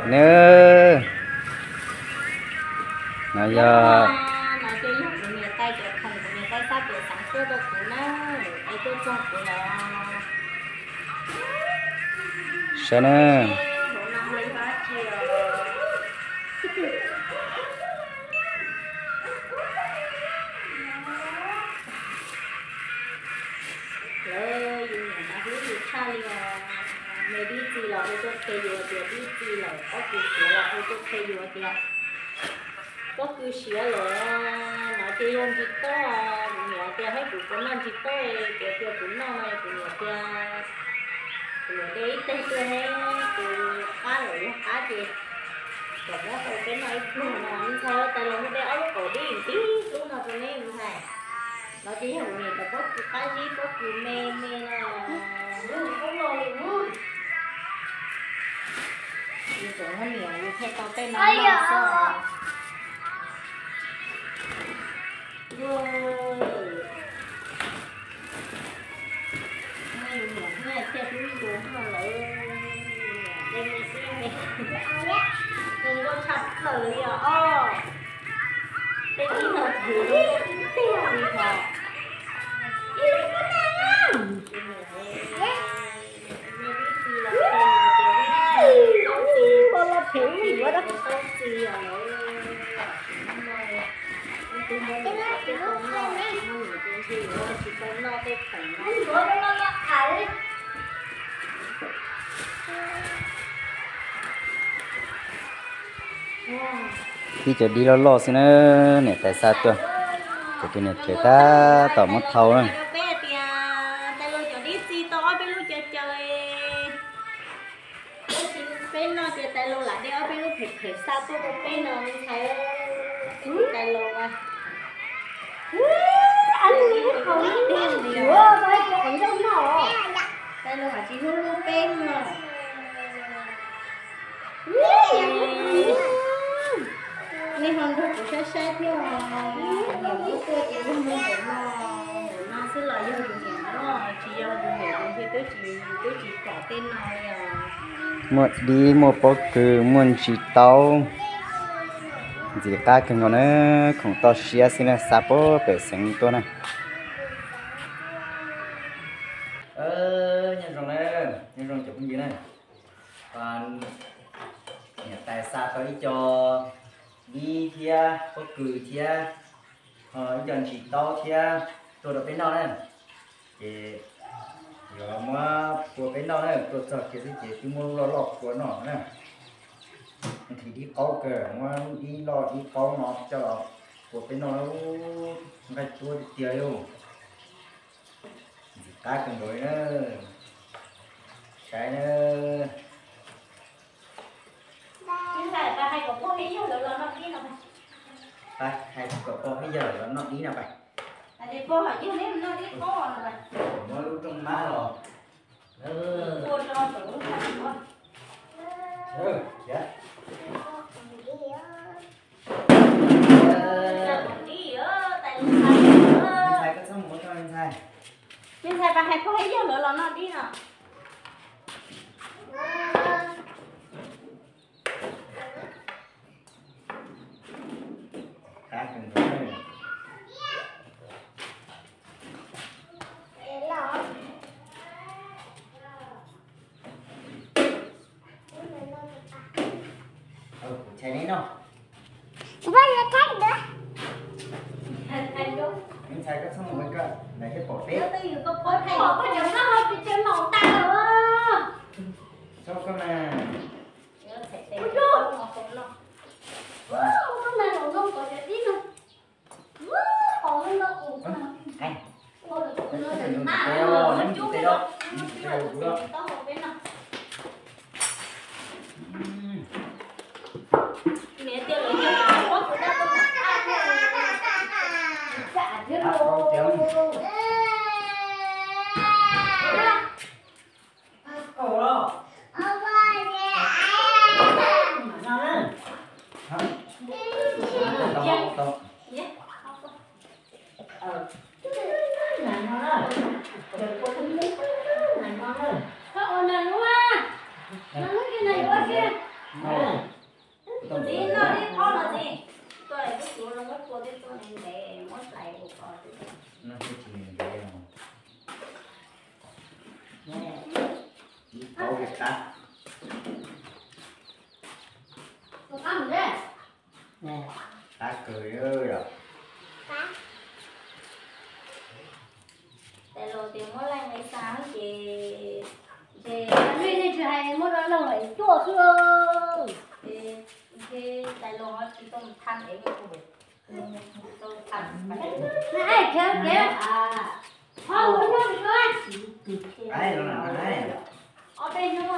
Nws, no yog, no ces yog kuv niam tais cov khoom, kuv niam tais xa pem xeev tuaj rau kuv na, es tuaj txog kuv lawm. Saib na. Lawv yus niam mas hlub yus tshaj li os. Me dib txi los hu tuaj qhia yus tias dib txi lawm, pob kws siav los hu tuaj qhia yus tias pob kws siav lawm. No ces yog ntsis taub, kuv niam tias hais kuv puas noj ntsis taub, kuv tias kuv noj no, kuv niam tias kuv yuav de ib teg tuaj thiab, kuv qab lawm yog qab ces kom muab rau peb noj ib pluag no. Me ntxhais, tais los muab de ob lub kaum dib tib lub no rau neb me ntxhais. No ces yog kuv niam cov pob kws qab zib, pob kws me me no. Yus tseem muab niam yus thiaj tau tej no noj xwb. Yus niam thiaj hlub yus lawm. Tej me xwb me, zoo nkauj tshaj plaws li os. Tej dib no ces zoo nkauj tiag li os. Ib cov dib loj loj xwb na, niam tais xa tuaj, ces tus niam tsev tab tom muab thau na. Peb tias tais los cov dib txi tau ob peb lub caw caw. Peb noj ces tais los lam de ob peb lub phem phem xa tuaj rau peb no me ntxhais. Tais los, tais los hais tsis hlub hlub peb no. Nej ho nrog kuv saib saib thiab os. Niam muab tuaj ces yog muaj ntawm no, ntawm no xwb los yog yus niam muab, tsis yog yus niam yus thiaj twb tsis, twb tsis pom tej no li os. Muaj dib, muaj pob kws, muaj ntsis taub, ntxim qab kawg nkaus na, khoom toj siab xwb na, xa puag pem xeev tuaj na. Nyob zoo na, nyob zoo cov phooj ywg na. Niam tais xa tau ib co dib thiab pob kws thiab, ho ib co ntsis taub thiab tuaj rau peb noj na. Ces yuav muab phua peb noj na, tuaj txog kiag xwb ces twb muab lub loj loj phua noj na. Nqhis dib qaub kawg, muab dib loj dib qaub no coj los phua peb noj, nqaij tuab tiag tiag li. Ntxim qab kawg nkaus li na. Saib na. Hais kom pog thiab yawg los noj dib no pais. Muab lub rooj mab los. Me ntxhais, koj txhob mus ua koj me ntxhais. Me ntxhais, pab hais pog thiab yawg lawv los noj dib no. Ntxhais, koj txhob mus ua koj, lawv thiaj pom peb. Pom koj cov noj ho tsis tshua maum tas lawm. Txhob koj mas. Paub li qab. Qab kawg yom. Tais laus tias muab laij nqe xa ces, ces nej tsis hais muab rau laug lawm tuaj xwb. Ces ntshe tais laus ho tsis tau mus tham es, tau tham. Ai, kev kev. Ho ua noj koj. Ob peb hnub